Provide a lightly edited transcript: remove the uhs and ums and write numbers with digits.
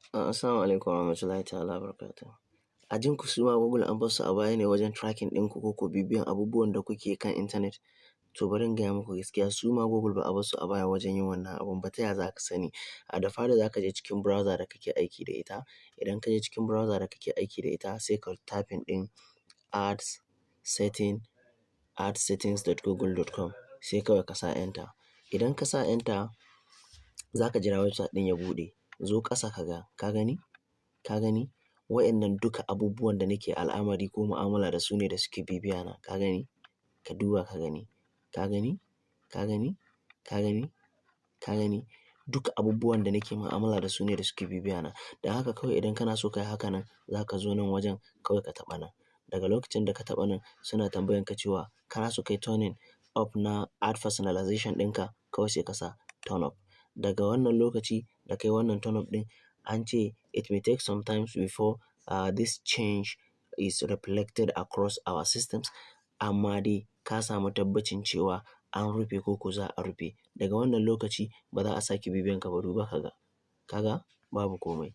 Assalamu alaikum warahmatullahi ta'ala wabarakatuh. A jin ku, su ma Google an bar su a baya ne wajen tracking ɗinku ko bibiyan abubuwan da kuke kan intanet? To, bari in gaya muku gaskiya, su ma Google ba a bar su a baya wajen yin wannan abun ba. Ta ya za ka sani? A da fari za ka je cikin browser da kake aiki da ita. Idan ka je cikin browser da kake aiki da ita, sai ka typing ɗin ads setting, adsettings.google.com, sai kawai ka sa enter. Idan ka sa enter, za ka jira website ɗin ya buɗe. Zo ƙasa ka ga, ka gani? Ka gani? Wa'innan duka abubuwan da nake al'amari ko mu'amala da su ne da suke bibiya na. Ka gani? Ka duba ka gani. Ka gani? Ka gani? Ka gani? Ka gani? Duka abubuwan da nake mu'amala da su ne da suke bibiya na. Don haka kawai idan kana so ka yi haka nan, za ka zo nan wajen, kawai ka taɓa nan. Daga lokacin da ka taɓa nan, suna tambayan ka cewa kana so ka yi turning off na ad personalization ɗinka, kawai sai ka sa turn off. Daga wannan lokaci da kai wannan turn off ɗin, an ce it may take some time before this change is reflected across our systems, amma dai ka samu tabbacin cewa an rufe ko za a rufe. Daga wannan lokaci ba za a sake bibiyan ka ba. Duba ka ga, ka ga babu komai.